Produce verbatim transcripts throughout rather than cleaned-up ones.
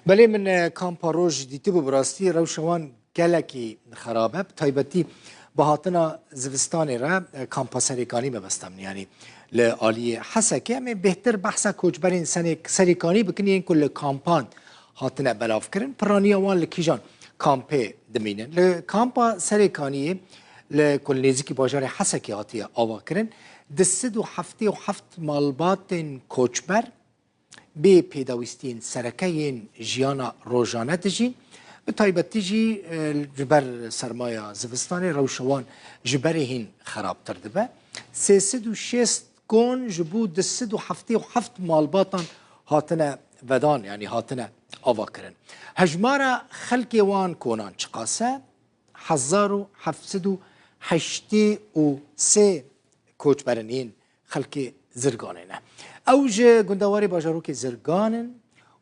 Belê min e, kampa roj dîtibû, bi rastî rewşa wan gelekî xerab e. Bi taybetî bi hatina zivistanê re e, kampa Serêkanî mebesta min, yanî li aliyê Hesekê. Em ê bêhtir behsa koçberên senek-, Serêkanî bikin, yên ku li kampan hatine belavkirin. Piraniya wan li kîjan kampê dimînin? Li kampa Serêkaniyê li ku li nêzîkî bajarê Hesekê hatiye avakirin, du sed û heftê û heft malbatên koçber bê pêdawîstiyên sereke yên jiyana rojane dijîn. Bi taybetî jî e, ji ber sermaya zivistanê rewşa wan ji berê hîn xerabtir dibe. Sê sed û şêst kon ji bo du sed û heftê û heft malbatan hatine vedan, yanî hatine avakirin. Hejmara xelkê wan konan çiqas e? Hezar û heft sed û heştê û sê koçberin yên xelkê Zirganê ne. Ew ji gundewarê bajarokê Zirgan in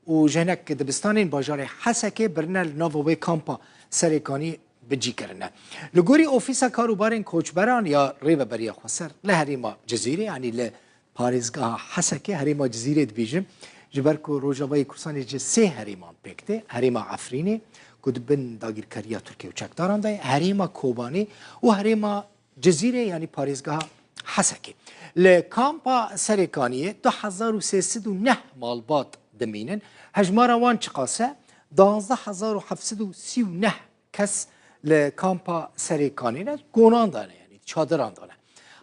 û ji hinek dibistanên bajarê Hesekê birine li nava wê kampa Serêkanî bi cî kirine. Li gorî Ofîsa Karûbarên Koçberan ya Rêveberiya Xweser li herêma Cizîrê, yanî li parêzgeha Hesekê, herêma Cizîrê dibêjim, ji ber ku Rojavayê Kurdistanê ji sê herêman pêk tê, herêma Efrînê ku di bin dagîrkeriya Tirkiye û çekdaran de ye, herêma Kobanê û herêma Cizîrê, yanî parêzgeha Hesekê. Li kampa Serêkaniyê du hezar û sê sed û neh malbat dimînin. Hejmara wan çiqas e? Duwazdeh hezar û heft sed û sî û neh kes li kampa Serêkaniyê ne, konan de ne, yanî çadiran de ne.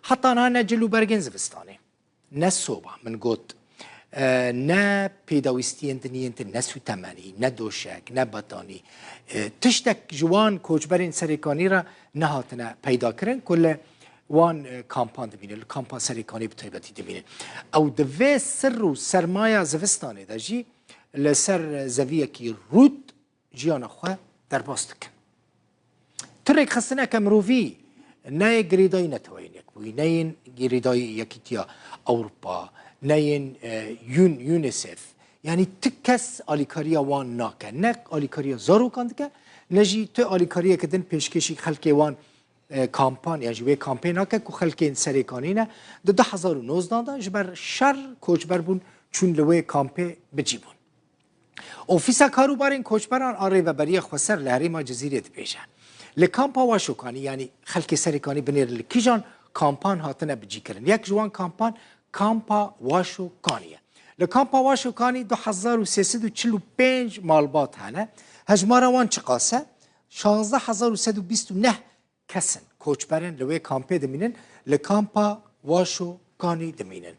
Heta niha ne cil û bergên zivistanê, ne soba, min got, e, ne pêdawîstiyên din yên din, ne sûtemenî, ne doşek, ne betanî, e, tiştek ji wan koçberên Serêkanî re nehatine peyda kirin ku li wan, e, kampan dimînin, li kampa Serêkanî bi taybetî dimînin. Ew di vê sir û sermaya zivistanê de jî li ser zeviyekî rût jiyana xwe derbas dikin. Tu rêkxistineke mirovî, ne yê girêdayî Neteweyên Yekbûyî, ne yên girêdayî Yekîtiya Ewropa, ne yên, e, Yun-, UNICEF. Yanî tu kes alîkariya wan nake. Ne alîkariya zarokan dike, ne jî tu alîkariyeke din pêşkêşî xelkê wan, e, kampan, yan jî wê kampê nake ku xelkên Serêkanî ne. Di du hezar û nozdeh de ji ber şer koçber bûn, çûn li wê kampê bi cî bûn. Ofîsa Karûbarên Koçberan a Rêveberiya Xweser li herêma Cizîrê dibêje, li kampa Waşokanî, yanî xelkê Serêkanî binêrin li kîjan kampan hatine bicîkirin. Yek ji wan kampan, kampa Waşokanî ye. Li kampa Waşokanî du hezar û sê sed û çil û pênc malbat hene. Hejmara wan çiqas e? Şazdeh hezar û sed û bîst û neh kes in, koçber in, li wê kampê dimînin, li kampa Waşo Kanî dimînin.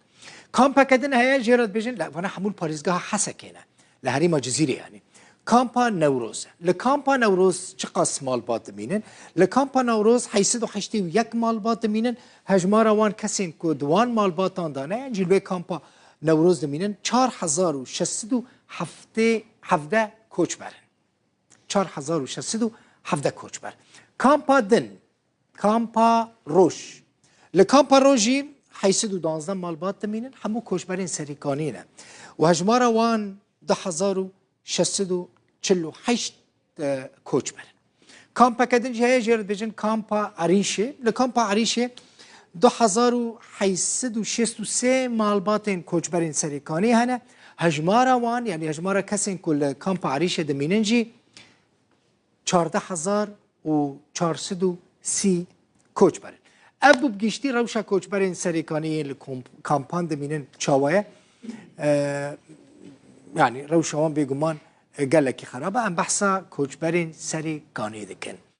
Kampeke din heye, jê re dibêjin, li, vana hemû li parêzgeha Hesekê ne, li herêma Cizîrê yanî. Kampa Newroz. Li kampa Newroz çiqas malbat dimînin? Li kampa Newroz heyşt sed û heştê û yek malbat dimînin. Hejmara wan kesên ku di wan malbatan de ne, yan jî li wê kampa Newroz dimînin, çar hezar û şeş sed û hevdeh koçber in. Çar hezar û şeş sed û hevdeh koçber. Kampa din, kampa Roj. Li kampa Roj jî heyşt sed û duwazdeh malbat dimînin, hemû koçberên Serîkanî ne. Û hejmara wan du hezar û şeş sed û çil û heşt, e, koçber in. Kampeke din jî heye, jê re dibêjin kampa Erîşê. Li kampa Erîşê du hezar û heyşt sed û şêst û sê malbatên koçberên Serêkanî hene. Hejmara wan, yanî hejmara kesên ku li kampa Erîşê dimînin jî çardeh hezar û çar sed û sî koçber in. Ev bû bi giştî rewşa koçberên Serêkanî yên li komp-, kampan dimînin çawa ye. E, yanî rewşa wan bêguman, e, gelekî xerab e. Em behsa koçberên Serêkanî dikin.